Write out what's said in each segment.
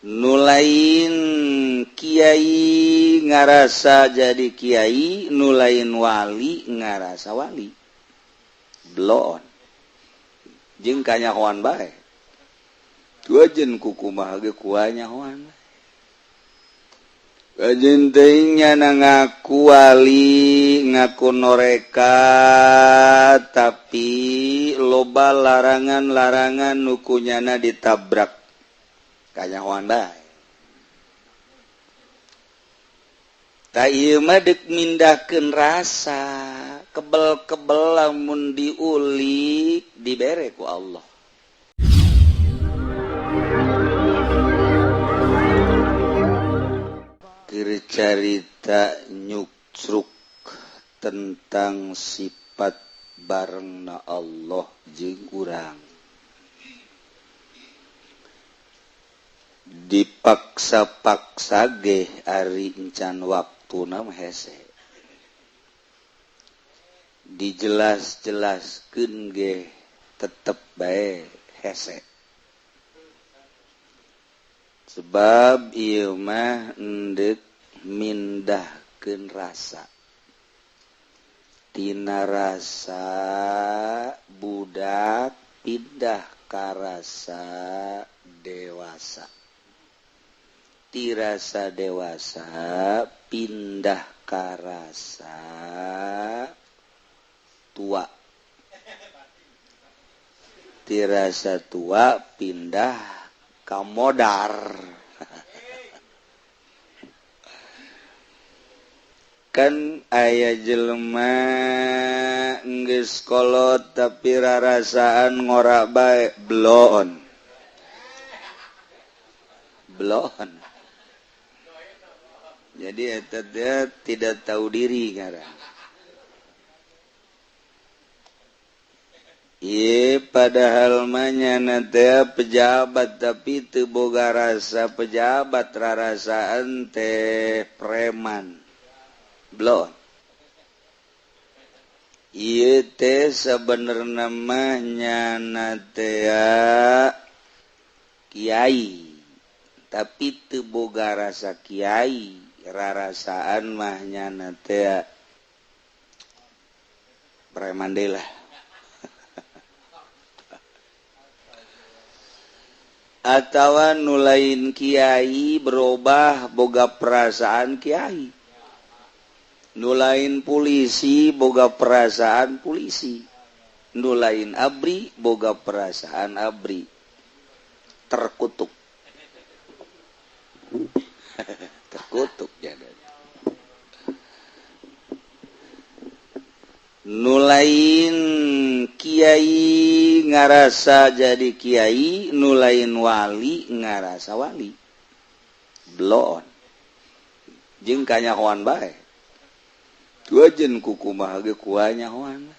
Nu lain kiai ngarasa jadi kiai, nu lain wali ngarasa wali. Bloon jeung kanyahoan bae. Tuajen kukumaha ge kuanyahoan. Kajen teuing nyana ngaku wali, ngaku noreka, tapi loba larangan-larangan nu ku nyana ditabrak. Kanyahoan bae. Ta ieu mah deuk mindahkeun rasa, kebel-kebel lamun diulik dibere ku Allah. Keur carita nyuksruk tentang sifat barengna Allah jeung urang. Dipaksa-paksa ge ari encan waktuna mah hese. Dijelas-jelaskeun ge tetep bae hese. Sebab ieu mah endek mindahkeun rasa. Tina rasa budak pindah ka rasa dewasa. Ti rasa dewasa pindah ka rasa tua. Ti rasa tua pindah ka modar. Kan aya jelema geus kolot tapi rarasaan ngora bae bloon. Bloon. Jadi eta dia tidak tahu diri ngaran. Ieu padahal mah nyana teh pejabat tapi teu boga rasa pejabat, rarasaan teh preman. Bloon. Ieu teh sabenerna mah nyana teh kiai tapi teu boga rasa kiai, rarasaan mah nyana teh preman deui lah. Atawa nu lain kiai berubah boga perasaan kiai, nu lain polisi boga perasaan polisi, nu lain abri boga perasaan abri. Terkutuk. Terkutuk jadi. Nu lain kiai ngarasa jadi kiai, nu lain wali ngarasa wali. Bloon. Jeung kanyahoan bae. Tuajen kukumaha ge kuanyahoan.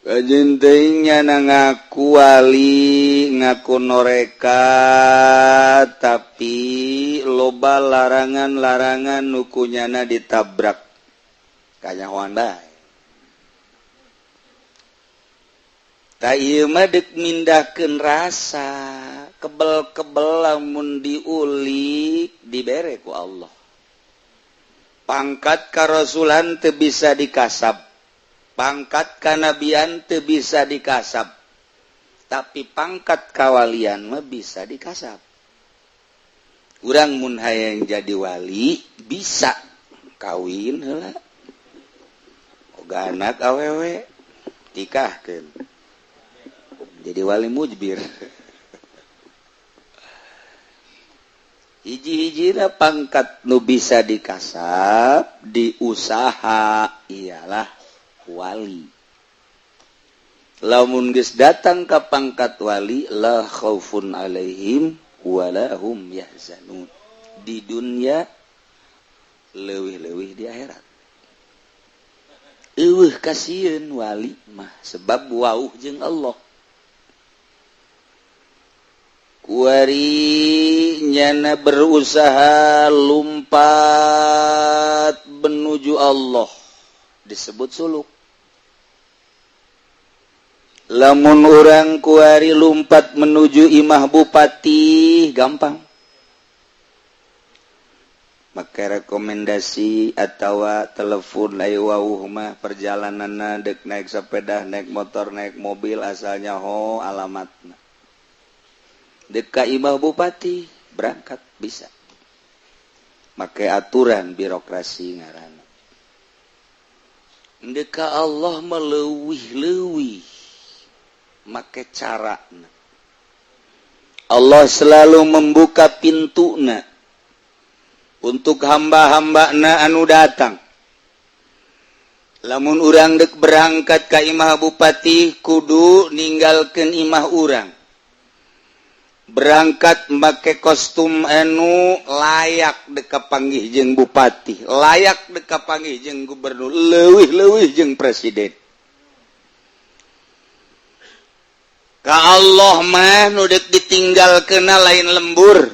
Kajen teuing nyana ngaku wali, ngaku noreka, tapi loba larangan-larangan nu ku nyana ditabrak. Kanyahoan bae. Ta ieu mah deuk mindahkeun rasa, kebel-kebel lamun diulik dibere ku Allah. Pangkat karasulan teu bisa dikasab, pangkat kanabian teu bisa dikasab, tapi pangkat kawalian mah bisa dikasab. Urang mun hayang jadi wali bisa kawin heula, boga anak awewe nikahkeun, jadi wali mujbir. Hiji-hijina pangkat nu bisa dikasab diusaha ialah wali. Lamun geus datang ka pangkat wali, la khaufun alaihim wala hum yahzanun. Di dunia leuwih-leuwih di akhirat. Eueuh kasieun wali mah sebab wauh jeung Allah. Kuari nyana berusaha lumpat menuju Allah disebut suluk. Lamun urang kuari lumpat menuju imah bupati gampang, make rekomendasi atau telepon. Lain wawuh mah perjalanan, dek naik sepeda, naik motor, naik mobil, asalnya ho alamatna dek ka imah bupati, berangkat bisa make aturan birokrasi ngaran. Dek ka Allah melewih-lewih make cara. Allah selalu membuka pintu na untuk hamba-hamba na anu datang. Lamun urang dek berangkat ke imah bupati, kudu ninggalkan imah urang, berangkat make kostum anu layak dek kapanggih jeung bupati, layak dek kapanggih jeung gubernur, leuwih-leuwih jeung presiden. Ka Allah mah nu dek ditinggal kena lain lembur,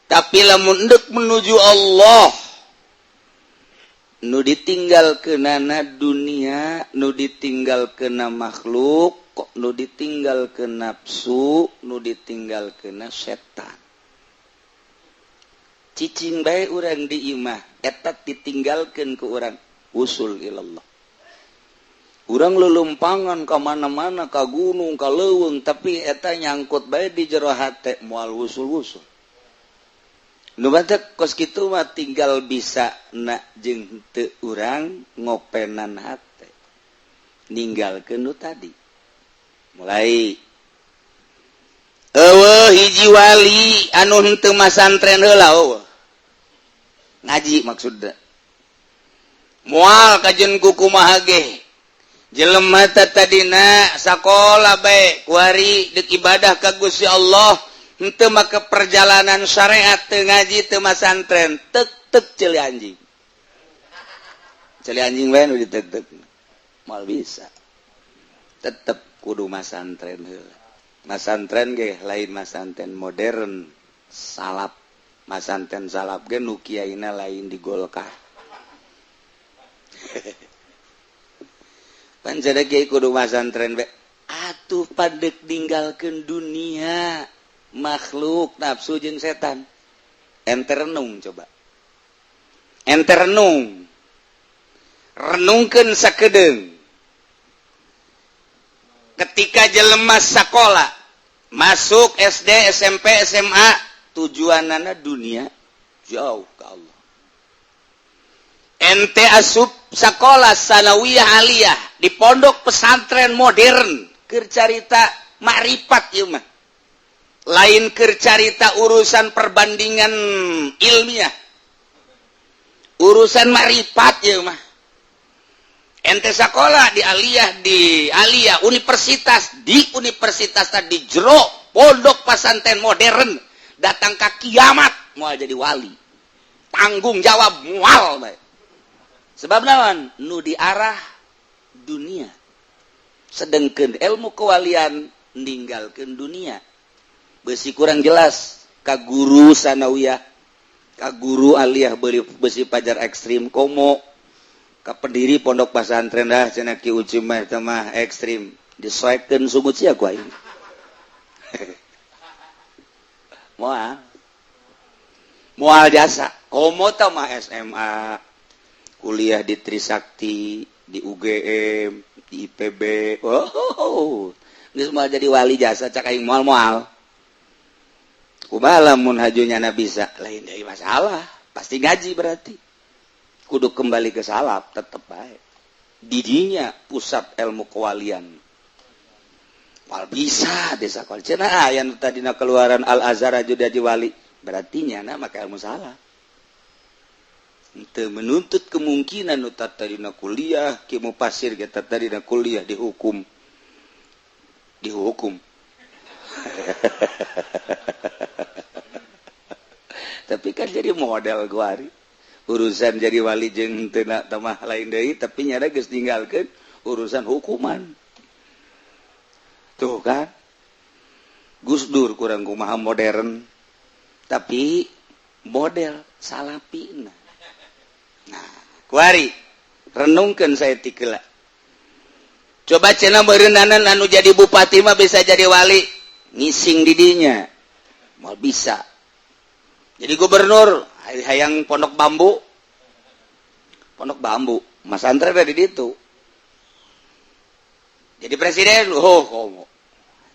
tapi lamun dek menuju Allah, nu ditinggal kenana dunia, nu ditinggal kena makhluk, nu ditinggal ke nafsu, nu ditinggal kena setan. Cicing bae urang di imah eta ditinggalkeun ke urang usul ilallah. Urang lelumpangan ke mana-mana, ke gunung, ke leuweung, tapi eta nyangkut bae di jero hate, moal wusul-wusul. Nu batek kos kitu mah tinggal bisa na jeung teu urang ngopenan hate ninggalkeun nu tadi. Mulai eueuh hiji wali anu henteu masantren heula, eueuh ngaji maksudna moal kajen ku kumaha ge. Jelema tadina sakola bae, kuari dek ibadah ka Gusti Allah, henteu make perjalanan syariat, teu ngaji, teu masantren, tek tek ceuli anjing, ceuli anjing bae nu ditek-tek, moal bisa. Tetep kudu masantren heula. Masantren ge lain masantren modern, salap. Masantren salap ge nu kiaina lain di Golkar. Pan kiai kudu masantren bae atuh, padek ninggalkeun dunia, makhluk, nafsu jeung setan. Ente renung coba, ente renung, renungkeun sakedeung. Ketika jelema sakola masuk SD, SMP, SMA, tujuanana dunia, jauh ke Allah. Ente asup sekolah sanawiyah aliyah di pondok pesantren modern, keur carita makrifat ieu mah, lain keur carita urusan perbandingan ilmiah, urusan makrifat ieu mah. Ente sekolah di aliyah, di aliyah universitas, di universitas di jero pondok pesantren modern, datang ke kiamat mau jadi wali, tanggung jawab mual bae. Sebab naon? Nu diarah dunia, sedangkan ilmu kewalian ninggalkan dunia. Besi kurang jelas ka guru sanawiyah, ka guru aliyah, beli besi pajar ekstrim, komo ka pendiri pondok pesantren dah cenah. Ki Uci mah eta mah ekstrim, disoekeun sungut sia ku aing. Moal moal jasa. Komo tah mah SMA, kuliah di Trisakti, di UGM, di IPB, oh, geus moal jadi wali jasa cak aing, moal moal. Kumaha lamun hajunya na bisa lain dari masalah, pasti ngaji. Berarti kudu kembali ke salaf tetep baik didinya pusat ilmu kewalian. Wal bisa desa kol cenah aya nu tadina keluaran Al Azhar aju jadi wali, berarti nyana maka ilmu salah. Teu menuntut kemungkinan nu tadina kuliah ki pasir kita tadina kuliah dihukum, dihukum. Tapi kan jadi model guari urusan jadi wali jeung teu tamah lain deui, tapi nyada geus ninggalkeun urusan hukuman tuh kan. Gus Dur kurang kumaha modern, tapi model salapina. Nah, kuari renungkeun saya tikela. Coba cenah beureunanan anu jadi bupati mah bisa jadi wali, ngising didinya mau bisa jadi gubernur, hayang pondok bambu, pondok bambu masantren dari ditu. Jadi presiden, oh komo.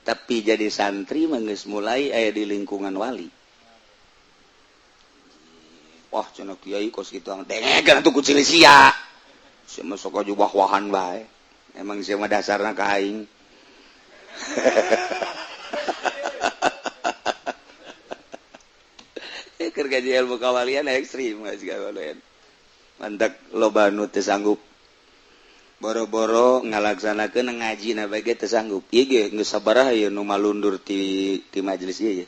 Tapi jadi santri mah geus mulai aya di lingkungan wali. Wah, cenah kiai kos kitu, dengekeun atuh ku sia. Sia mah sok aja wah-wahan bae. Emang sia mah dasarna ka aing. Keur gaji ilmu kawalian ekstrim geus kawalian. Mantak loba nu teu sanggup. Boro-boro ngalaksanakeun ngaji na bae teu sanggup. Ieu ge geus sabaraha ieu nu malundur ti ti majelis ieu ya.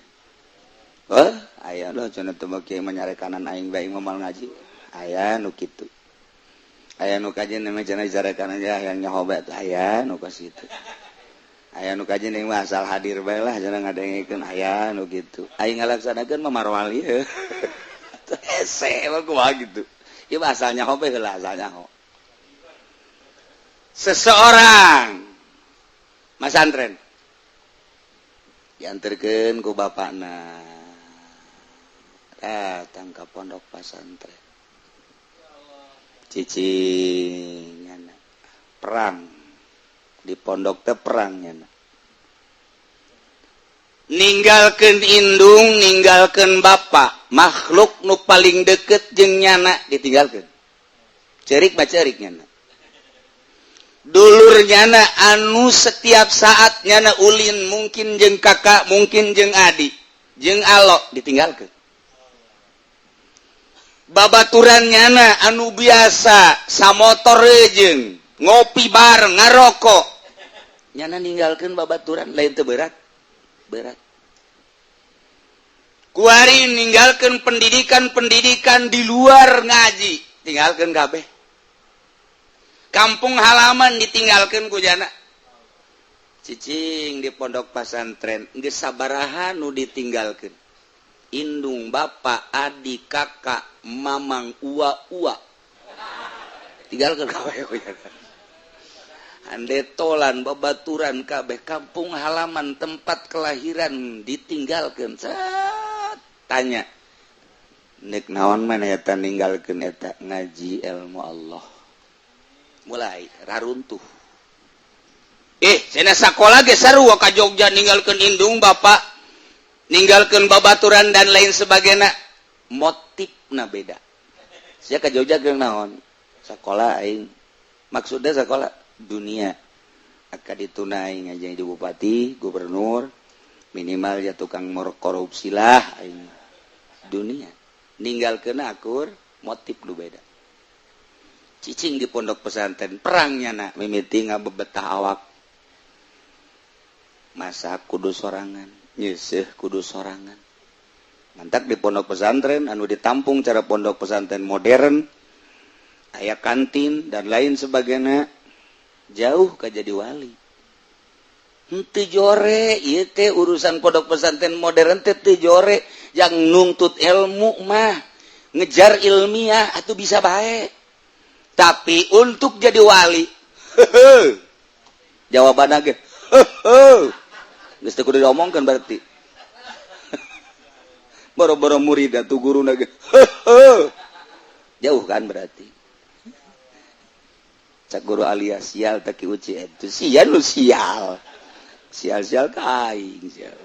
Oh, aya loh cenah teu kiai menyarekanan aing bae moal ngaji. Aya nu kitu. Aya nu kajian namanya cenah dicarekanan aja hayang nyaho bae, aya nu kos kitu. Aya nu kajian yang mah asal hadir bae lah cenah ngadengekeun, aya nu kitu. Aing ngalaksanakeun mah marwali. Hese emang kumaha gitu. Ieu mah asal nyaho bae heula, asal nyaho. Seseorang masantren diantarkeun ku bapakna datang ka pondok pasantren, cicing perang di pondok teh, perangnya ninggalkeun indung, ninggalkeun bapak, makhluk nu paling deket jeung nyana ditinggalkeun. Cerik mah cerik nyana, dulur nyana anu setiap saat nyana ulin, mungkin jeung kakak, mungkin jeung adik, jeung alok, ditinggalkeun. Babaturan nyana anu biasa samotor jeung ngopi bareng, ngarokok, nyana ninggalkeun babaturan. Lain teu berat? Berat. Kuari ninggalkeun pendidikan-pendidikan di luar ngaji, tinggalkeun kabeh. Kampung halaman ditinggalkeun ku nyana. Cicing di pondok pasantren, geus sabaraha nu ditinggalkeun? Indung, bapak, adik, kakak, mamang, ua-ua, tinggalkeun kabeh ku nyana. Handetolan, babaturan kabeh, kampung halaman, tempat kelahiran ditinggalkeun. Set, tanya, nek naon mana eta ninggalkeun eta? Ngaji ilmu Allah. Mulai raruntuh. Cenah sakola ge sarua ka Jogja, ninggalkeun indung bapak, ninggalkeun babaturan dan lain sebagainya, motifna beda. Sia ka Jogja keur naon? Sakola aing. Maksudnya sekolah dunia, akan ditunai aja di bupati, gubernur, minimal ya tukang korupsi lah aing. Dunia ninggalkeun akur, motif lu beda. Cicing di pondok pesantren, perangnya nak mimiti ngabebetah awak, masak kudu sorangan, nyeseh kudu sorangan. Mantak di pondok pesantren anu ditampung cara pondok pesantren modern, aya kantin dan lain sebagainya, jauh ka jadi wali. Henteu jore ieu teh urusan pondok pesantren modern teh, teu jore. Yang nuntut ilmu mah, ngejar ilmiah atau bisa baik, tapi untuk jadi wali, jawaban ge geus teu kudu diomongkeun. Berarti boro-boro murid atuh, guru ge jauh kan. Berarti cak guru alias sial tak uci itu sial, lu sial, sial, sial kain sial.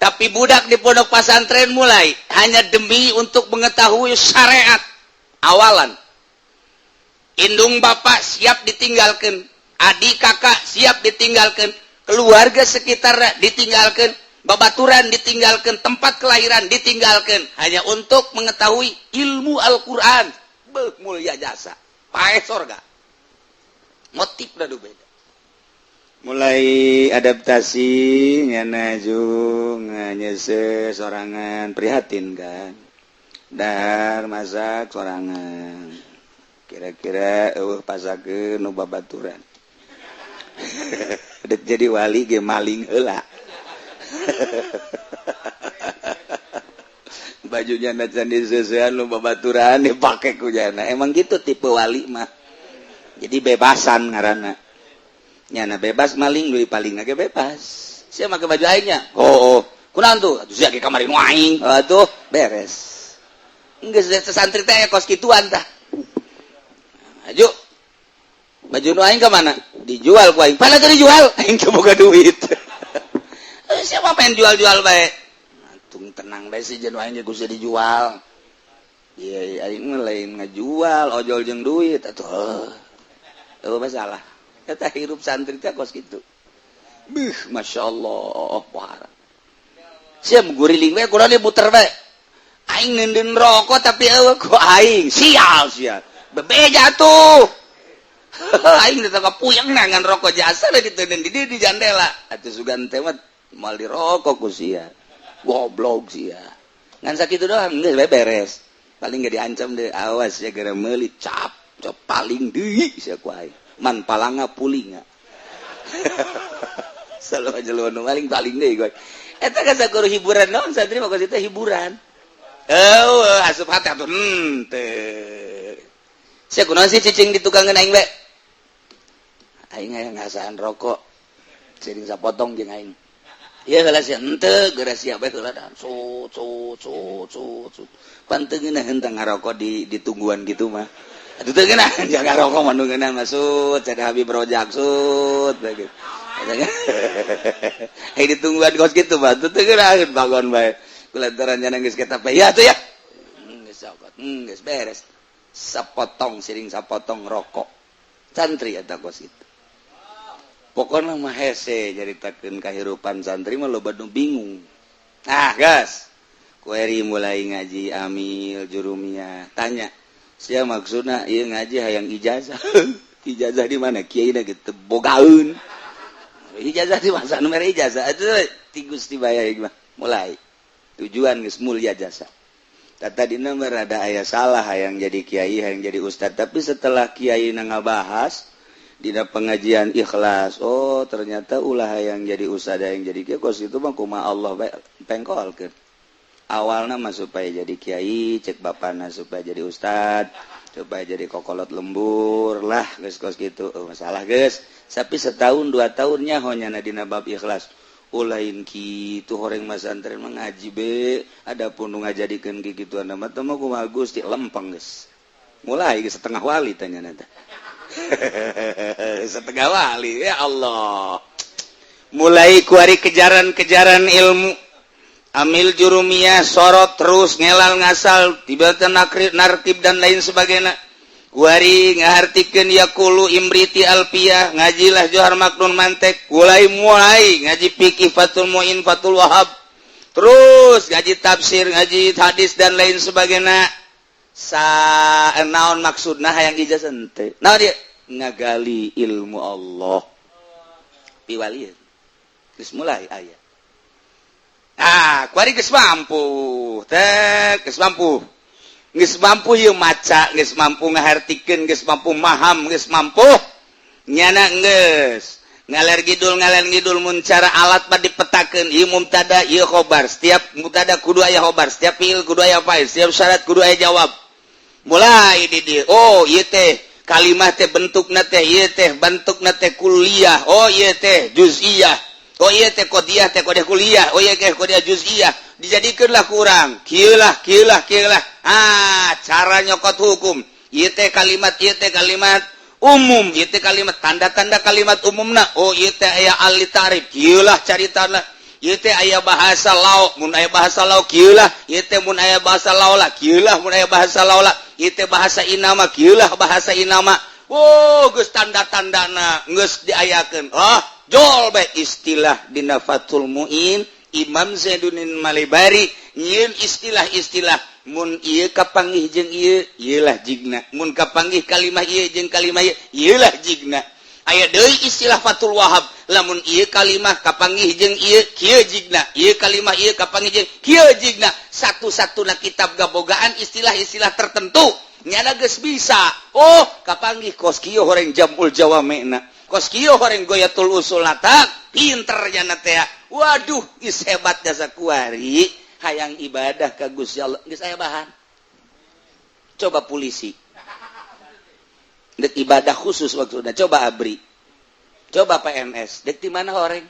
Tapi budak di pondok pesantren mulai hanya demi untuk mengetahui syariat, awalan indung bapak siap ditinggalkan, adik kakak siap ditinggalkan, keluarga sekitar ditinggalkan, babaturan ditinggalkan, tempat kelahiran ditinggalkan, hanya untuk mengetahui ilmu Al-Quran. Beuh, mulia jasa pae sorga. Motif udah beda. Mulai adaptasi nyana jung nyese sorangan, prihatin kan, dahar masak sorangan, kira-kira eueuh pasakeun nu babaturan. Dek jadi wali ge maling heula bajunya na can diseusean nu babaturan dipake ku jana. Emang gitu tipe wali mah. Jadi bebasan ngaranna. Nyana bebas maling, deui paling ge bebas. Sia make baju aingnya. Oh. Kunaon tuh? Atuh sia ge kamari nu aing. Atuh beres. Geus santri teh kos kituan tah. Maju. Baju nu aing ka mana? Dijual ku aing. Mana tuh dijual? Aing teu boga duit. Siapa pengen jual-jual bae? Tung tenang bae si jeung aing ge geus dijual. Iya, aing mah lain ngajual, ojol jeung duit atuh. Eueuh masalah. Eta hirup santri teh kos kitu. Beuh, Masya Allah, wah. Sia guriling we kudu muter bae. Aing ngeundeun rokok tapi eueuh ku aing. Sial sia. Bebeja tuh. Aing teh puyeng nangan rokok jasa diteundeun di jandela. Atuh sugan teh mah moal dirokok ku sia. Goblok sia. Ngan sakitu doang geus beres. Paling gak diancam deh, awas ya gara meuli cap, cap paling deui sia ku aing. Man palanga pulinga. Selalu aja lu maling paling deui gue. Eta kan sakur hiburan naon santri mah itu hiburan. Eueuh asup hati atuh henteu. Sia kunaon sih cicing di tukangeun aing bae? Aing aya ngasaan rokok. Sering sapotong jeung aing. Ieu heula sia henteu geura sia bae heula dan su su su su su. Pan teu ngeunah henteu ngarokok di ditungguan gitu mah. Atuh teu ngeunah jangan ngarokok mah nu ngeunah masuk cenah Habib Rojak sut gitu. Hei ditungguan kos gitu mah teu ngeunah bagon bae. Kulantaran nya geus kita ya tuh ya. Geus cokot, geus beres. Sapotong siring sapotong rokok. Santri eta kos kitu. Pokoknya mah hese nyaritakeun kahirupan santri mah loba nu bingung. Nah, gas. Kueri mulai ngaji amil jurumiyah. Tanya, sia maksudna ieu ngaji hayang ijazah. Ijazah di mana? Kiai na gitu bogaeun. Ijazah di masa nu mere ijazah atuh ti Gusti bae mah. Mulai tujuan geus mulia jasa. Tadi nomor ada aya salah hayang jadi kiai, hayang jadi ustad, tapi setelah kiai na ngabahas dina pengajian ikhlas, oh ternyata ulah yang jadi ustad yang jadi kiai kos itu mah kumaha Allah bae pengkolkeun. Awalna mah supaya jadi kiai, cek bapana supaya jadi ustad, supaya jadi kokolot lembur lah geus kos gitu. Oh, masalah geus. Tapi setahun dua tahunnya honyana dina bab ikhlas. Ulain kitu horeng masantren mah ngaji be, adapun nu ngajadikeun kikituan mah teh mah kumaha Gusti lempeng geus. Mulai geus setengah wali tanya nanti. Setengah wali ya Allah. Mulai kuari kejaran-kejaran ilmu. Amil jurumiyah sorot terus ngelal ngasal tiba-tiba narkib dan lain sebagainya. Kuari ngahartikeun yaqulu Imriti Alpiyah, ngajilah Johar Maknun mantek, mulai mulai ngaji fikih Fathul Muin, Fathul Wahab, terus ngaji tafsir, ngaji hadis dan lain sebagainya. Sa naon maksudna hayang ijazah henteu? Naon dia ngagali ilmu Allah piwalieun geus mulai aya. Ah, kuari geus mampu teh, geus mampu, geus mampu ieu maca, geus mampu ngahartikeun, geus mampu maham, geus mampu nyana geus ngaler ngidul ngaler ngidul. Mun cara alat mah dipetakeun, ieu mubtada, ieu khobar, setiap mubtada kudu aya khobar, setiap fiil kudu aya fa'il, setiap syarat kudu aya jawab. Mulai di dieu, oh ieu teh kalimah teh bentukna teh ieu teh bentukna teh kuliah, oh ieu teh juz'iyah, oh ieu teh qodiyah teh qodiyah kuliah, oh ieu teh qodiyah juz'iyah. Dijadikeunlah kurang kieu lah, kieu lah, kieu lah. Ah, cara nyokot hukum ieu teh kalimat, ieu teh kalimat umum, ieu teh kalimat tanda-tanda kalimat umumna, oh ieu teh aya al ta'rif, kieu lah caritana, ieu teh aya bahasa lau, mun aya bahasa lau kieu lah, ieu teh mun aya bahasa laula kieu lah, mun aya bahasa laula, ieu teh bahasa inama kieu lah, bahasa inama. Oh, geus tanda-tandana geus diayakeun. Oh, jol bae istilah dina Fathul Muin Imam Zainuddin Malibari nyieun istilah-istilah, mun ieu kapanggih jeung ieu, ieu lah jigna, mun kapanggih kalimah ieu jeung kalimah ieu, ieu lah jigna. Aya deui istilah Fathul Wahab, lamun ieu kalimah kapanggih jeung ieu, kieu jigna, ieu kalimah ieu kapanggih jeung kieu jigna. Satu-satuna kitab gabogaan istilah-istilah tertentu. Nyana geus bisa, oh kapanggih kos kieu horeng jamul jawamena, kos kieu horeng goyatul usul tak pinter nyana teh. Waduh, geus hebat jasa kuari hayang ibadah ka Gusti Allah geus aya bahan. Coba polisi. Dek ibadah khusus maksudnya. Coba ABRI, coba PNS, dek di mana orang?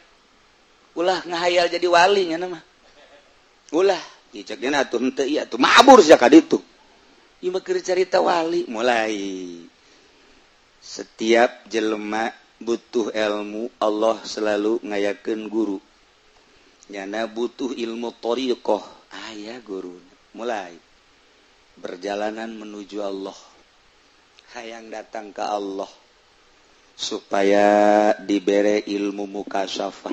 Ulah ngahayal jadi wali nya mah. Ulah, diceknya atuh henteu ieu atuh mabur sia ka ditu. Ieu mah keur carita wali. Mulai setiap jelema butuh ilmu, Allah selalu ngayakeun guru. Nyana butuh ilmu thariqah, aya guru. Mulai berjalanan menuju Allah, hayang datang ke Allah supaya dibere ilmu mukasyafah,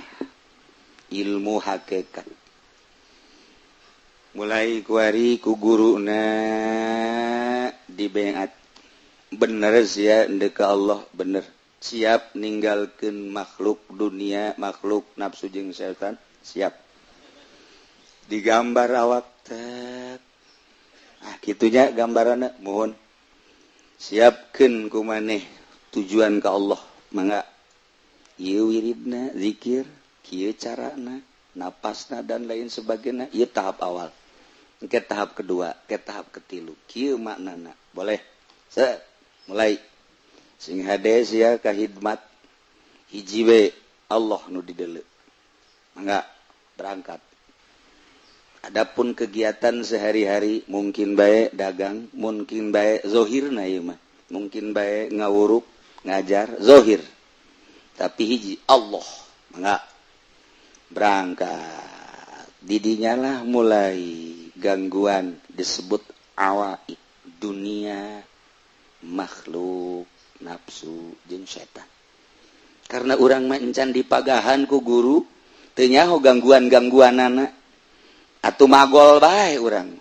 ilmu hakikat. Mulai kuari ku guruna dibeat, bener sia ndek ka Allah, bener siap ninggalkeun makhluk dunia, makhluk nafsu jeung setan, siap digambar awak tek. Ah, kitunya gambaranna. Mohon siapkeun ku maneh tujuan ka Allah. Mangga, ieu wiridna, zikir kieu, carana napasna, dan lain sebagainya. Ieu tahap awal, ke tahap kedua, ke tahap ketilu, kieu maknana. Boleh set, mulai sing hade sia ka hidmat hiji we, Allah nu dideuleu. Mangga berangkat. Adapun kegiatan sehari-hari, mungkin baik dagang, mungkin baik zohir, ieu mah mungkin baik ngawuruk, ngajar zohir, tapi hiji Allah. Mangga berangkat. Didinya lah mulai gangguan disebut awaik, dunia, makhluk, nafsu jeung setan. Karena urang mah encan dipagahan ku guru, teu nyaho gangguan-gangguan anak atuh magol bae urang.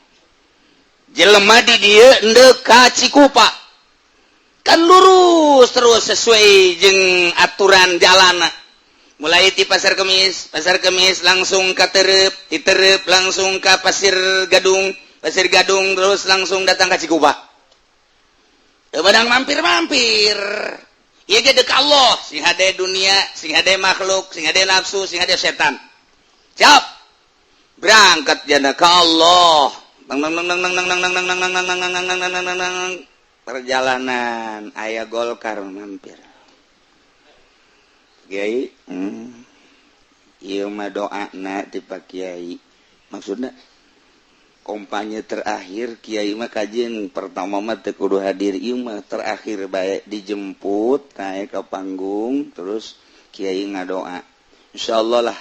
Jelema di dieu endek ka Cikupa kan lurus terus sesuai jeung aturan jalan. Mulai di Pasar Kemis, Pasar Kemis langsung ke Terep, di Terep langsung ke Pasir Gadung, Pasir Gadung terus langsung datang ke Cikupa. Bedang mampir-mampir. Ieu ge deuk Allah, sing hade dunia, sing hade makhluk, sing hade nafsu, sing hade setan. Siap. Berangkat jana ke Allah. Nang nang nang nang nang nang nang nang nang nang nang nang nang nang nang nang. Perjalanan aya Golkar mampir. Kiai, ieu mah doana ti Pak Kiai. Maksudna kampanye terakhir Kiai mah kajian pertama mah teu kudu hadir, ieu mah terakhir bae dijemput naik ke panggung, terus Kiai ngadoa. Insyaallah lah.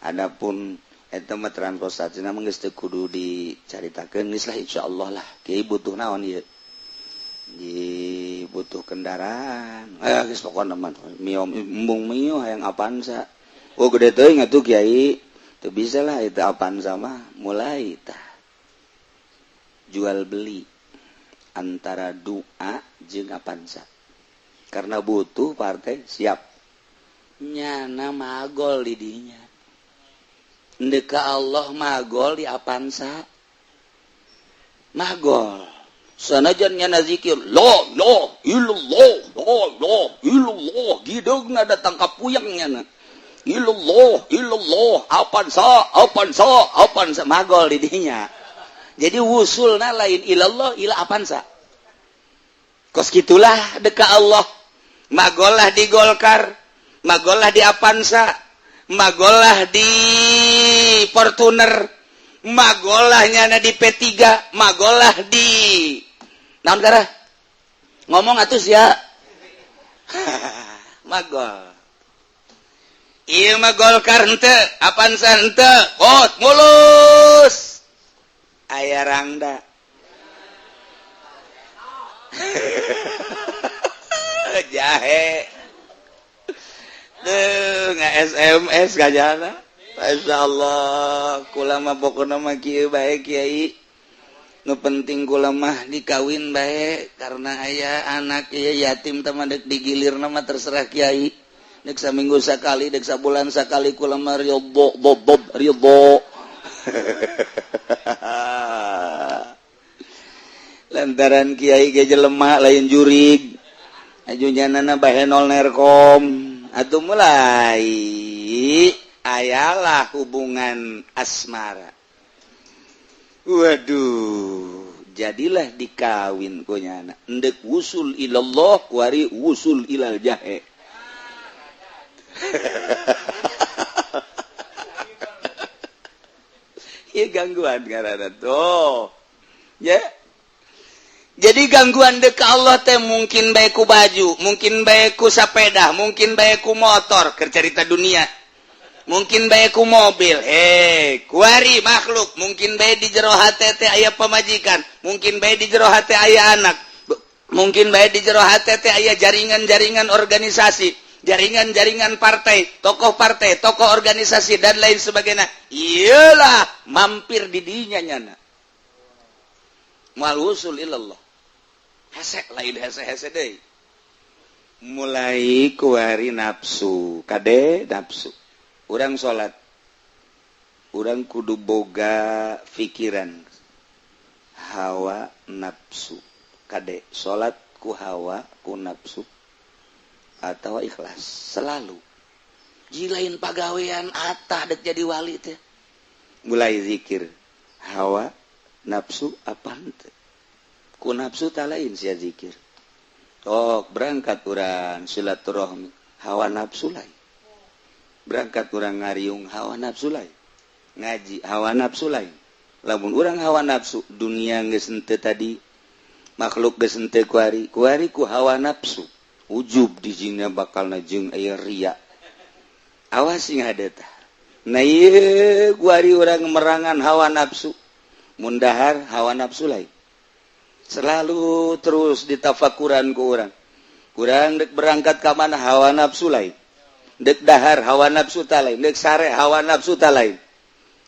Adapun eta mah transportasi mah geus teu kudu dicaritakeun, geus lah, insyaallah lah. Kiai butuh naon ieu? Di butuh kendaraan. Eh, geus pokona mah Mio, embung Mio, hayang Avanza. Oh, gede teuing atuh, Kiai. Teu bisa lah itu Avanza mah. Mulai tah jual beli antara doa jeung Avanza karena butuh partai. Siap nyana magol di dinya. Ndek ka Allah magol di Avanza, magol. Sanajan nyana zikir la la illallah, la la illallah, gideungna datang ka puyeng nyana illallah illallah, Avanza, Avanza, Avanza, magol di dinya. Jadi wusulna lain ilallah, ila Avanza. Kos gitulah deka Allah, magolah di Golkar, magolah di Avanza, magolah di Fortuner, magolah nyana di P3, magolah di naon kara ngomong atuh sia. Magol. Ieu mah Golkar henteu, Avanza henteu, ot mulus aya rangda jahe. Duh, nggak SMS gajana. Masya Allah, kula mah pokokna mah kieu bae, Kiai. Nu penting kula mah dikawin bae karena aya anak ieu yatim teh mah dek digilir mah terserah Kiai. Dek saminggu sakali, dek sabulan sakali, kula mah ridho, bob bob ridho. Lantaran Kiai ge jelema lain jurig. Aju nyanana bahenol nerkom. Atuh mulai ayalah hubungan asmara. Waduh, Jadilah dikawin ku nyana. Endek wusul ilallah kuari wusul ilal jahe. Ieu gangguan ngaranna tuh. Ya. Jadi gangguan dek Allah teh mungkin bae ku baju, mungkin bae ku sepeda, mungkin bae ku motor, keur carita dunia. Mungkin bae ku mobil, kuari makhluk, mungkin bae di jero hate teh aya pamajikan, mungkin bae di jero hate aya anak, mungkin bae di jero hate teh aya jaringan-jaringan organisasi, jaringan-jaringan partai, tokoh organisasi dan lain sebagainya. Iyalah mampir di dinya nyana. Moal wusul ilallah. Hese lain hese-hese deui. Mulai kuari nafsu, kade nafsu. Urang salat, urang kudu boga pikiran hawa nafsu. Kade salat ku hawa ku nafsu atau ikhlas selalu. Jilain pagawean atah dek jadi wali teh. Mulai zikir hawa nafsu apa henteu? Ku nafsu tak lain sia zikir. Tok berangkat urang silaturahmi hawa nafsu lain. Berangkat urang ngariung hawa nafsu lain. Ngaji hawa nafsu lain. Lamun urang hawa nafsu dunia geus henteu tadi, makhluk geus henteu kuari, kuari ku hawa nafsu. Ujub di jina bakal jeung aya ria. Awas sing hade tah. Nah ieu kuari urang merangan hawa nafsu. Mun dahar hawa nafsu lain. Selalu terus ditafakuran ku urang. Kurang dek berangkat ka mana hawa nafsu lain. Dek dahar hawa nafsu ta lain, dek sare hawa nafsu ta lain.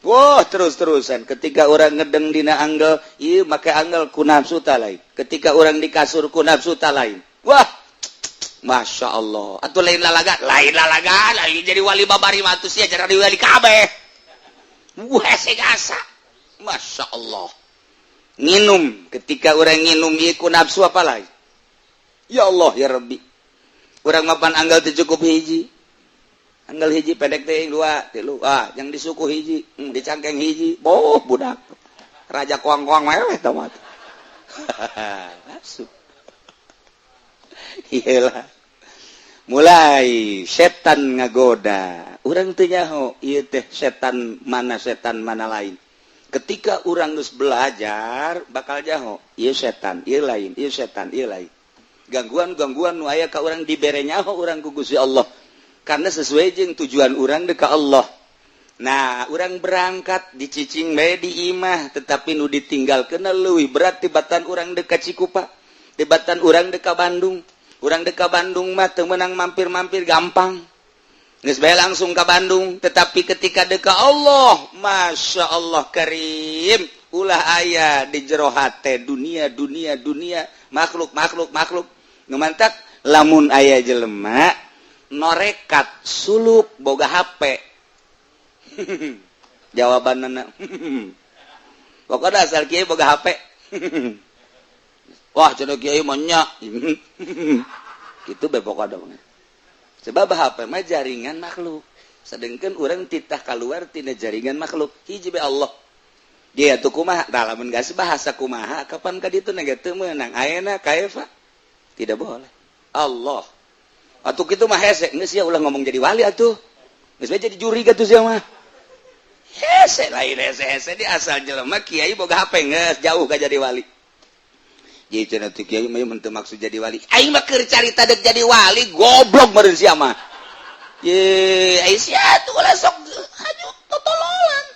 Wah, terus-terusan ketika orang ngedeng dina anggel, ieu make anggel ku nafsu ta lain. Ketika orang di kasur ku nafsu ta lain. Wah, Masya Allah. Atuh lain lalaga, lain jadi wali babari mah atuh sia jadi wali kabeh. Wah, hese gasa. Masya Allah. Nginum, ketika orang nginum ieu ku nafsu apa lain? Ya Allah ya Rabbi. Urang mapan anggal teu cukup hiji. Anggal hiji pendek teh dua, tilu. Ah, yang disuku hiji, dicangkeng hiji. Boh, budak. Raja koang-koang meweh tah mah. Nafsu. Iyalah. Mulai setan ngagoda. Urang teu nyaho ieu teh setan mana lain. Ketika urang geus belajar bakal nyaho ieu setan, ieu lain, ieu setan, ieu lain. Gangguan-gangguan nu aya ka urang dibere nyaho urang ku Gusti Allah. Karena sesuai jeung tujuan urang dek ka Allah. Nah, urang berangkat dicicing bae di imah, tetapi nu ditinggalkeun leuwih berat tibatan urang dek ka Cikupa, tibatan urang dek ka Bandung. Urang dek ka Bandung mah teu meunang mampir-mampir gampang. Geus bae langsung ka Bandung, tetapi ketika dek ka Allah, Masya Allah karim, ulah aya di jero hate dunia dunia dunia, makhluk makhluk makhluk. Nu mantak lamun aya jelema norekat suluk boga HP. Jawabanna pokoknya asal kiai boga HP. Wah, cenah kiai mah nya. Kitu bae pokokna mah. Sebab HP mah jaringan makhluk. Sedangkan urang titah keluar tina jaringan makhluk. Hiji bae Allah. Dia tuh kumaha? Tah lamun geus bahasa kumaha kapan ka ditu ge teu meunang. Ayeuna kaifa? Tidak boleh. Allah. Atuh kitu mah hese, geus sia ulah ngomong jadi wali atuh. Geus bae jadi juri atuh sia mah. Hese lain hese-hese di asal jelema kiai boga HP geus jauh ka jadi wali. Jadi cenah teh kiai mah teu maksud jadi wali. Aing mah keur carita dek jadi wali goblok meureun sia mah. Ye, ai sia atuh ulah sok haju totololan.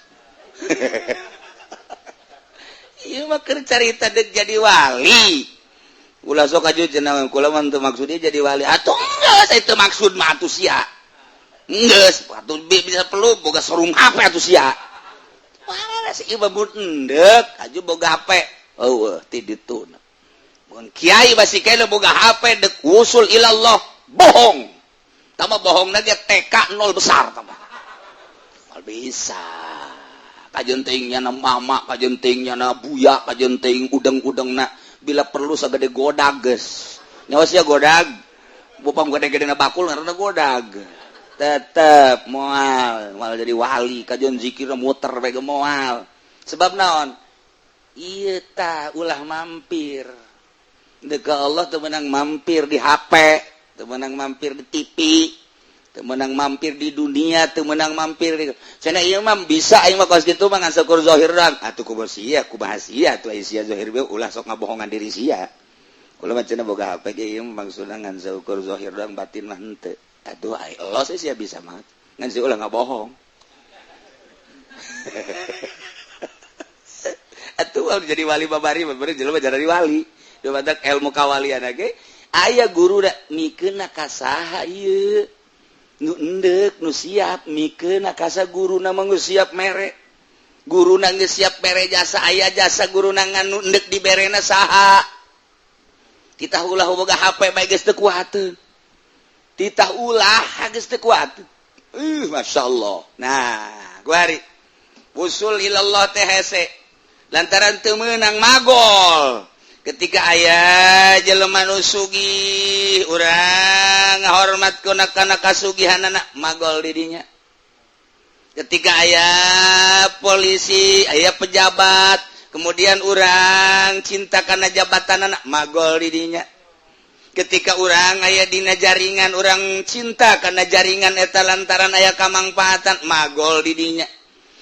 Ieu mah keur carita dek jadi wali. Ulah sok aju cenah kula mah teu maksudnya jadi wali. Atuh geus itu maksud mah atuh sia. Geus atuh bisa perlu boga sarung HP atuh sia. Wah, si ieu mah endek aju boga HP. Eueuh ti ditu. Mun kiai masih kena boga HP dek wusul ilallah bohong. Tambah bohongna ge TK 0 besar tambah. Mal bisa. Kajeun teuing nyana mama, kajeun teuing nyana buya, kajeun teuing udeng-udengna. Bila perlu sagede godag geus. Nyawa sia godag. Bupam gede-gedena bakul ngaranna godag. Tetep moal, moal jadi wali, kajeun zikirna muter bae ge moal. Sebab naon? Iya, tah, ulah mampir deka Allah teu meunang mampir di HP, teu meunang mampir di TV, teu meunang mampir di dunia, teu meunang mampir di cenah. Ieu mah bisa, aing mah kos kitu mah ngan saukur zahir doang. Atuh kumaha sia, kumaha sia atuh aya sia zahir bae? Ulah sok ngabohongan diri sia. Ulah mah cenah boga HP ge ieu maksudna ngan saukur zahir doang, batin mah henteu. Atuh ai Allah sih sia bisa mah ngan sia ulah ngabohong. Atuh jadi wali babari babari jelema jadi wali. Badak ilmu kawalian ge aya guru da mikeun ka saha ieu nu endek, nu siap mikeun ka saha. Guruna mah geus siap mere, guruna geus siap mere jasa, aya jasa guruna, ngan nu endek diberena saha? Titah ulah boga HP bae geus teu kuateun, titah ulah geus teu kuat. Masya Allah. Nah, kuari usul ilallah teh hese lantaran teu meunang magol. Ketika aya jelema nu sugih, urang ngahormat kuna kana kasugihanana, magol didinya. Ketika aya polisi, aya pejabat, kemudian urang cinta karena jabatan anak, magol didinya. Ketika urang aya dina jaringan, urang cinta karena jaringan eta lantaran aya kamangfaatan, magol didinya.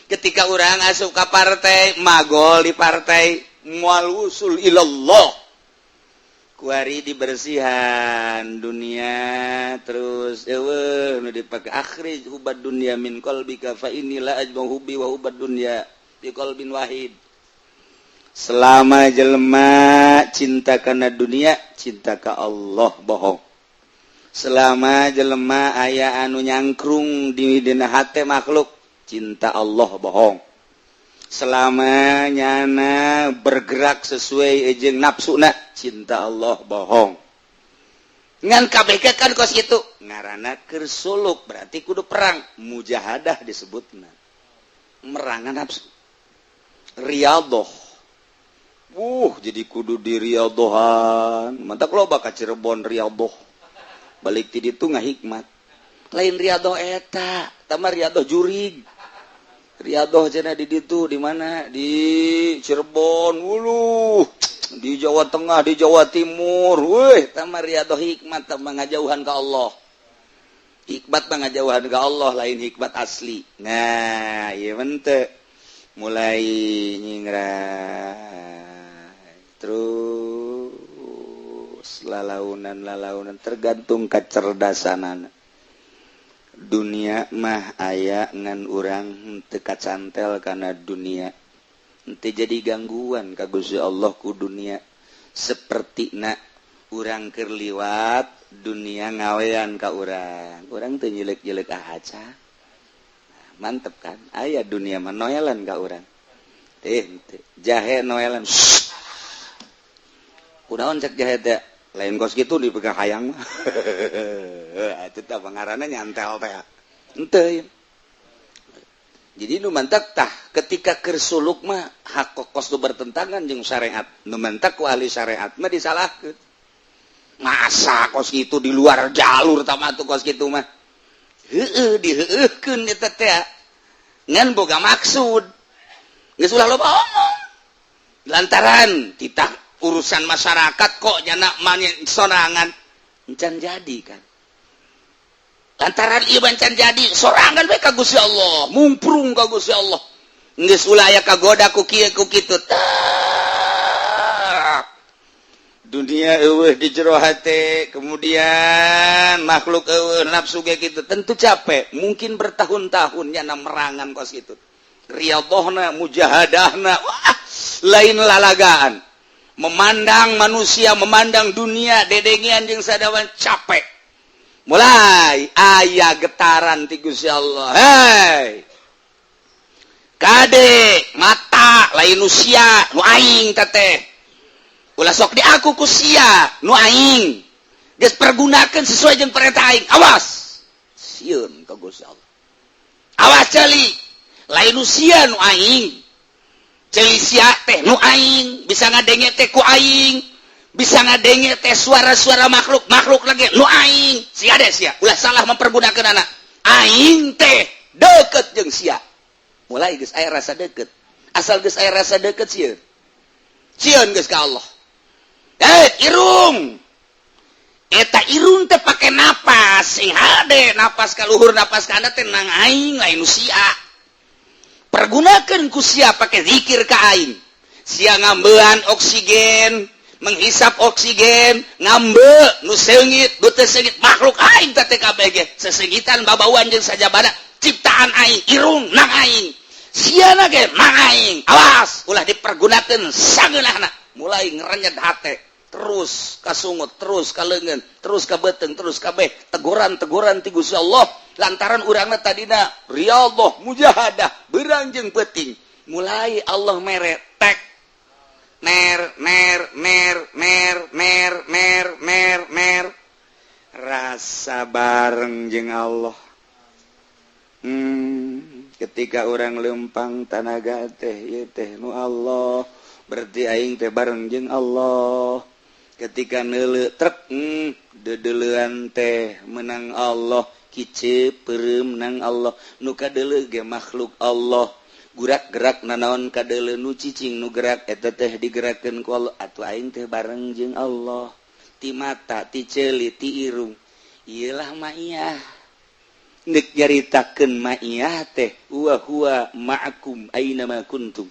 Ketika urang asup ka partai, magol di partai. Moal usul ilallah. Kuari dibersihan dunia terus, eueuh nu dipake. Akhrij hubbad dunya min qalbika fa inni la ajma'u hubbi wa hubbad dunya bi qalbin wahid. Selama jelema cinta kana dunia, cinta ka Allah bohong. Selama jelema aya anu nyangkrung di dina hate makhluk, cinta Allah bohong. Selama nyana bergerak sesuai jeung nafsu na, cinta Allah bohong. Ngan KBK kan kos itu ngarana keur suluk, berarti kudu perang, mujahadah disebutna, merangan nafsu, riyadhoh. Jadi kudu di riyadhohan. Mantap, loba ka Cirebon riyadhoh, balik ti ditu ngahikmat. Lain riyadhoh eta, tama riyadhoh jurig. Riyadhoh cenah di ditu, di mana, di Cirebon, ulu di Jawa Tengah, di Jawa Timur. Wih, tama riyadhoh hikmat, tama ngajauhan ke Allah. Hikmat mah ngajauhan ke Allah, lain hikmat asli. Nah, iya mente mulai nyingrai terus lalaunan lalaunan, tergantung kecerdasan. Dunia mah aya, ngan urang teu kacantel karena dunia, henteu jadi gangguan ka Gusti Allah ku dunia. Seperti na urang keur liwat, dunia ngawean ka urang, urang teu nyilek-nyilek aca. Nah, mantep kan? Aya dunia mah noelan ka urang teh, jahe noelan. Kunaon cek jahe teh? Lain kos gitu dipegang hayang mah itu teh pangaranna nyantel teh, henteu. Jadi nu mantak tah, ketika keur suluk mah hak kos nu bertentangan jeung syariat, nu mantak ku ahli syariat mah disalahkeun. Masa kos itu di luar jalur tama tuh kos gitu mah? Heueuh, diheueuhkeun eta teh ngan boga maksud. Geus, ulah loba omong lantaran titah urusan masyarakat kok nyana sorangan encan jadi kan. Lantaran ieu encan jadi, sorangan we ka Gusti Allah, mumprung ka Gusti Allah. Geus, ulah aya kagoda ku kieu ku kitu. Dunia eueuh di jero hate, kemudian makhluk eueuh, nafsu ge kitu, tentu capek. Mungkin bertahun-tahun nyana merangan kos kitu, riyadhohna, mujahadahna, wah, lain lalagaan. Memandang manusia, memandang dunia, dedengian jeung sadawan, capek. Mulai aya getaran ti Gusti Allah, "Hei kade, mata lain usia nu aing teteh, ulah sok di aku ku sia. Nu aing geus pergunakeun sesuai jeung perintah aing." Awas, sieun ka Gusti Allah. "Awas ceuli, lain usia nu aing, ceuli sia teh nu aing, bisa ngadenge teh ku aing, bisa ngadenge teh suara-suara makhluk makhluk lagi nu aing. Sia deh sia, ulah salah mempergunakan anak aing teh, deket jeung sia." Mulai geus aya rasa deket. Asal geus aya rasa deket, sieun. Sieun geus ka Allah. Eh, irung. Eta irung teh pake napas, sing hade napas ka luhur, napas ka handap teh nang aing, lain nu sia. Pergunakeun ku sia pake zikir ka aing. Sia ngambean oksigen, menghisap oksigen, ngambe nu seungit, nu teu seungit, makhluk aing teh TKBG. Sesengitan, babauan jeung sajabana ciptaan aing, irung nang aing. Siana ge nang aing. Awas, ulah dipergunakeun sageunahna. Mulai ngerenyet hate, terus kasungut, terus ka leungeun, terus ka beuteung, terus kabeh teguran-teguran ti Gusti Allah lantaran urangna tadina riyadhah, mujahadah, beurang jeung peuting. Mulai Allah mere tek ner ner ner ner ner ner ner ner, rasa bareng jeung Allah. Ketika orang lempang tanaga teh, ieu teh nu Allah, berarti aing teh bareng jeung Allah. Ketika neuleu trek, deudeulean teh menang Allah, kicep peureum nang Allah, nu kadeuleu ge makhluk Allah, gurak-gerak nanaon kadeuleu, nu cicing nu gerak eta teh digerakkeun ku Allah, atuh aing teh bareng jeung Allah ti mata, ti ceuli, ti irung. Ieulah maiyah. Nek nyaritakeun maiyah teh wa huwa ma'akum aina ma kuntum.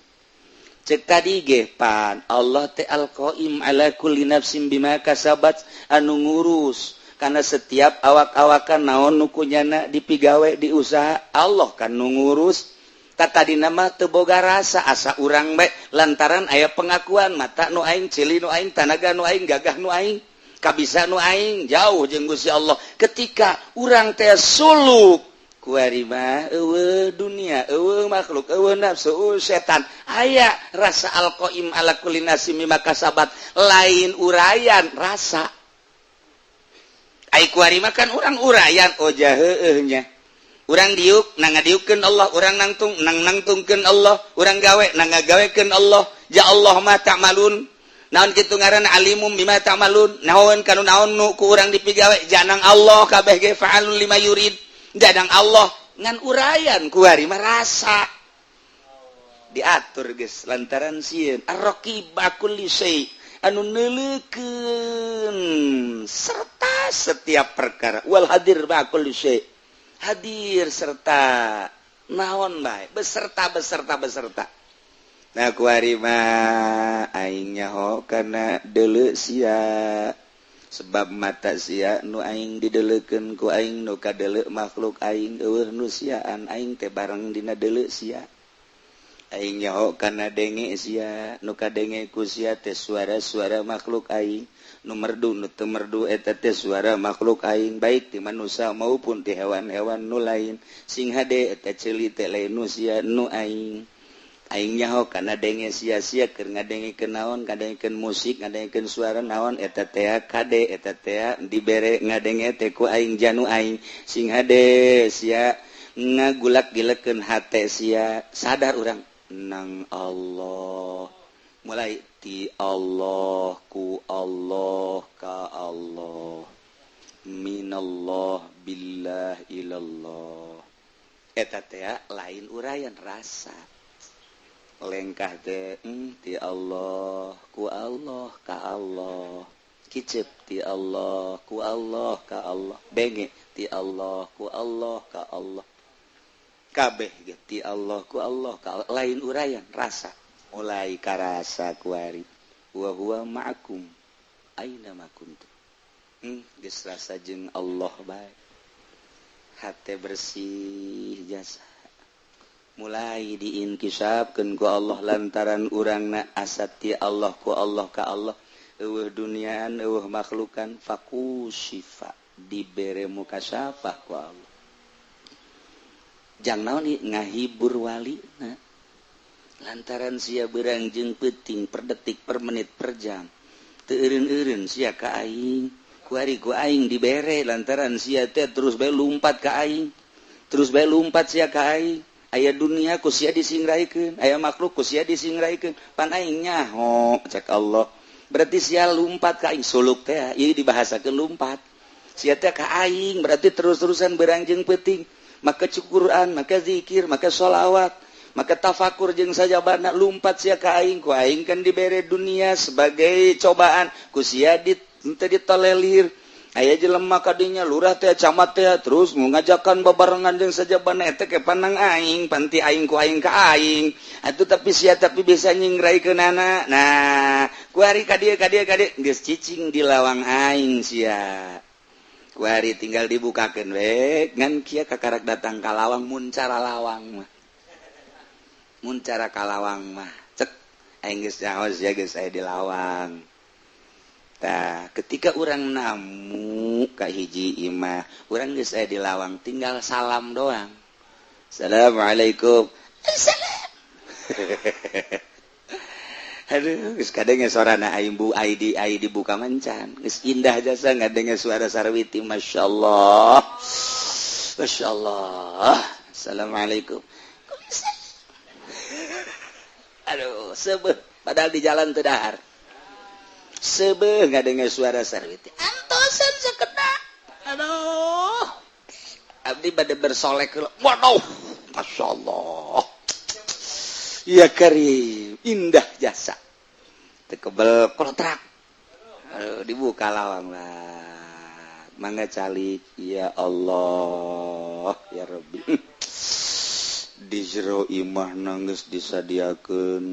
Cek tadi ge pan Allah teh al-qaim ala kulli nafsin bima kasabat, anu ngurus karena setiap awak-awakan naon nu kunyana dipigawe, diusaha, Allah kan nu ngurus. Tak tadi nama teu boga rasa, asa urang bae lantaran aya pengakuan mata nu aing, ceuli nu aing, tanaga nu aing, gagah nu aing, kabisa nu aing, jauh jeung Gusti Allah. Ketika urang teh suluk kuari mah euweuh dunia, euweuh makhluk, euweuh nafsu, euweuh setan, aya rasa al-qaim ala kulli nafsin bima kasabat, lain urayan, rasa. Ai kuari mah kan urang urayan, oh heueuh nya, urang diuk nang ngadiukkeun Allah, urang nangtung nang nangtungkeun Allah, urang gawe nang ngagawekeun Allah. Ya Allah ma ta'malun, naon kitu ngaranna, alimum bima ta'malun, naon kanu naon nu ku urang dipigawe janang Allah kabeh ge, fa'alun lima yurid janang Allah, ngan urayan. Kuari mah rasa diatur geus lantaran sieun ar-raqib kulli syai, anu neuleukeun serta setiap perkara, wal hadir ba kulli syai, hadir serta naon bae, beserta beserta beserta. Nah, kuari mah aing nyaho kana deuleu sia, sebab mata sia nu aing dideleukeun ku aing, nu kadeuleu makhluk aing, euweuh nu siaan, aing teh bareng dina deuleu sia. Aing nyaho kana denge sia, nu kadenge ku sia teh suara-suara makhluk aing, nu merdu nu teu merdu eta teh suara makhluk aing, baik ti manusia maupun ti hewan-hewan nu lain. Sing hade eta ceuli teh lain nu sia, nu aing. Aing nyaho kana denge sia, sia keur ngadengekeun naon, ngadengekeun musik, ngadengekeun suara naon eta teh, kade eta teh dibere ngadenge teh ku aing, janu aing. Sing hade sia ngagulak gilekeun hate sia, sadar urang nang Allah, mulai ti Allah, ku Allah, ka Allah, minallah, billah, ilallah. Eta teh lain urayan, rasa lengkah teh, ti Allah, ku Allah, ka Allah, kicep ti Allah, ku Allah, ka Allah, benge ti Allah, ku Allah, ka Allah, kabeh ge ti Allah, ku Allah, ka Allah, lain urayan, rasa. Mulai karasa kuari wa huwa ma'akum aina ma kuntum. Geus rasa jeung Allah bae, hate bersih jasa, mulai diinkisafkeun ku Allah lantaran urangna asat ti Allah, ku Allah, ka Allah, euweuh duniaan, euweuh makhlukan, fakusyifa, dibere mukasyafah ku Allah. Jang naon ngahibur wali nah, lantaran sia beurang jeung peuting, per detik, per menit, per jam teu eureun-eureun sia ka aing. Kuari ku aing dibere lantaran sia teh terus bae lumpat ka aing, terus bae lumpat sia ka aing. Aya dunia ku sia disingraikeun, aya makhluk ku sia disingraikeun, pan aing nyaho, cek Allah, berarti sia lumpat ka aing. Suluk teh ieu dibahasakeun lumpat sia teh ka aing, berarti terus-terusan beurang jeung peuting, maka Quran, maka zikir, maka sholawat. Maka tafakur jeung sajabana lumpat sia ka aing, ku aing kan dibere dunia sebagai cobaan, ku sia di henteu ditolelir. Aya jelema kadinya, lurah teh, camat teh, terus ngajakan babarengan jeung sajabana eta ke pandang aing, panti aing ku aing ka aing atuh, tapi sia tapi bisa nyingraikeunana. Nah, kuari ka dieu, ka dieu, ka dieu, geus cicing di lawang aing sia. Kuari tinggal dibukakeun we, ngan kieu kakarak datang ka lawang, mun cara lawang mah, mun cara ka lawang mah cek aing geus nyaho sia geus aya di lawang. Tah, ketika urang namu ka hiji imah, urang geus aya di lawang, tinggal salam doang. Assalamualaikum. Assalam. Aduh, geus kadenge sorana aing bu ID ID dibuka mencan. Geus indah jasa ngadenge suara sarwiti, masyaallah. Masyaallah. Assalamualaikum. Aduh, sebeh padahal di jalan teu dahar. Sebeh ngadenge suara sarwiti. Antosan sakedak. Aduh. Abdi bade bersolek heula. Waduh, masyaallah. Ya Karim, indah jasa. Teu kebel kolotrak. Aduh, dibuka lawang lah. Mangga calik, ya Allah, ya Rabbi. Di jero imah geus disadiakeun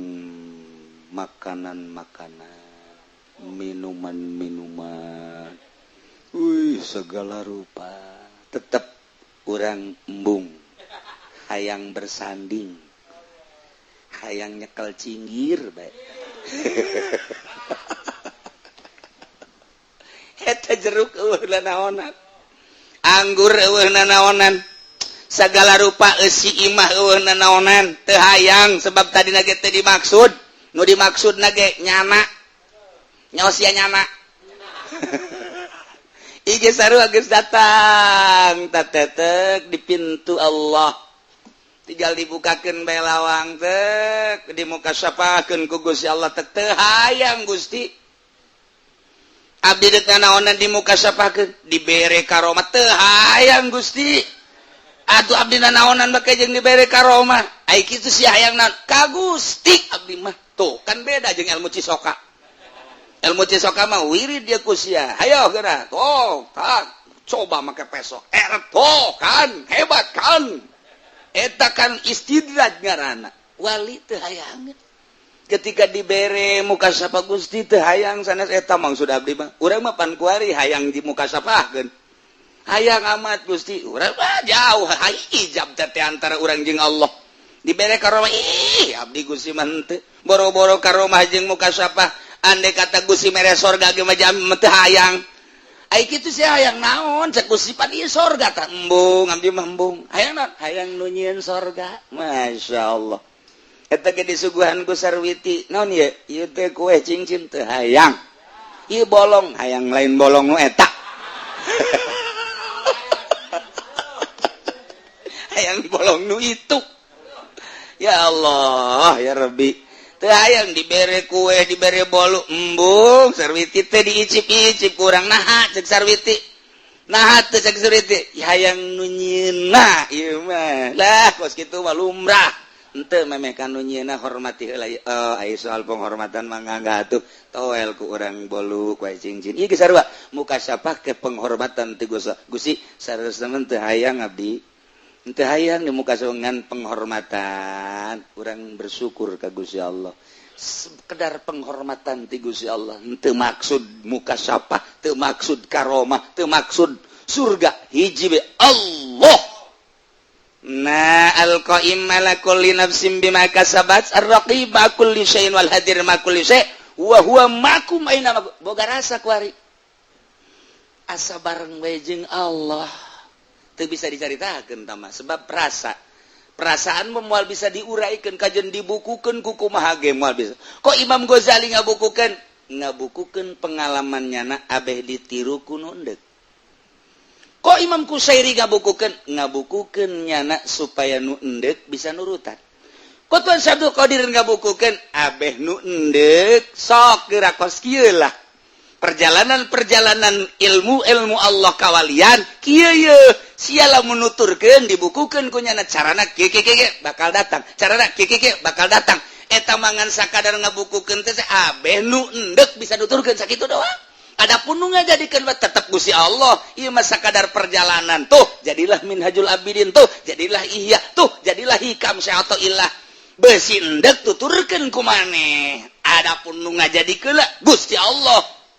makanan-makanan, minuman-minuman. Wih, segala rupa. Tetep urang embung. Hayang bersanding. Hayang nyekel cinggir bae. Eta jeruk eueuh nanaonan. Anggur eueuh nanaonan. Segala rupa eusi imah eueuh nanaonan. Teu hayang sebab tadi ge teu dimaksud. Nu dimaksud ge nyana. Nyaho sia nyana. Ige sarua geus datang tatetek di pintu Allah. Tinggal dibukakeun bae lawang teh, di muka syafakeun ku Gusti Allah teh, teu hayang Gusti. Abdi deuk nanaonan di muka syafakeun, dibere karomah teu hayang Gusti. Atuh abdi nanaonan bake jeung dibere karomah. Ai kitu sia hayang naon? Ka Gusti abdi mah. Tuh, kan beda jeung ilmu Cisoka. Ilmu Cisoka mah wirid dia ku sia. Hayo geura. Tuh, tak coba make peso. Tuh kan hebat kan. Eta kan istidraj ngaranna. Wali teu hayang. Ketika dibere muka sapa Gusti teu hayang sanes eta maksud abdi mah. Urang mah pan kuari hayang di muka sapahkeun. Hayang amat Gusti. Urang mah jauh hayang ijab teh antara urang jeung Allah. Dibere karomah ih abdi Gusti mah henteu. Boro-boro karomah jeung muka sapah. Andai kata Gusti mere sorga ge mah jam teu hayang. Ai kitu sia hayang naon cek Gusti pan ieu sorga tah embung abdi mah embung. Hayang naon? Hayang nu nyieun sorga. Masyaallah. Eta ge disuguhan ku sarwiti. Naon ieu? Ieu teh kue cincin teu hayang. Ieu bolong hayang lain bolong nu eta. Hayang bolong nu itu. Ya Allah, ya Rabbi. Teu hayang dibere kue, dibere bolu, embung sarwiti teh diicip-icip kurang naha cek sarwiti. Naha teh cek sarwiti, hayang nu nyieunna ieu mah. Lah kos kitu mah lumrah. Henteu memeh ka nu nyieunna hormati heula ieu. Oh, ai soal penghormatan mah ngangga atuh. Toel ku urang bolu kue cincin. Ieu geus sarua muka sapa ke penghormatan ti Gusti sareuseuna mah teu hayang abdi. Henteu hayang di muka ngan penghormatan, urang bersyukur ka Gusti Allah. Sekedar penghormatan ti Gusti Allah, henteu maksud muka sapa, teu maksud karomah, teu maksud surga, hiji be Allah. Nah, al-qaim ala kulli nafsin bima kasabat, ar-raqib ma kulli syai'in wal hadir ma kulli syai' wa huwa ma'akum aina ma. Boga rasa kuari. Asa bareng we jeung Allah. Teu bisa dicaritakeun tah mah sebab rasa. Perasaan moal bisa diuraikan kajen dibukukeun ku kumaha ge moal bisa. Kok Imam Ghazali ngabukukeun? Ngabukukeun pengalaman nyana abeh ditiru ku nu endek. Kok Imam Kusairi ngabukukeun? Ngabukukeun nyana supaya nu endek bisa nurutan. Kok Tuan Syabdul Qadir ngabukukeun? Abeh nu endek sok geura kos kieu lah. Perjalanan-perjalanan ilmu-ilmu Allah, kawalian kieu ye, sia lamun nuturkeun, dibukukeun ku nyana, carana kieu kieu kieu bakal datang, carana kieu kieu bakal datang. Eta mangan sakadar ngabukukeun teh, abeh nu endek bisa nuturkeun sakitu doang. Adapun nu ngajadikeun mah tetep Gusti Allah. Ieu mah sakadar perjalanan. Tuh jadilah Minhajul Abidin, tuh jadilah Ihya, tuh jadilah Hikam atau ilah besi endek tuturkeun ku maneh. Adapun nu ngajadikeun Gusti Allah.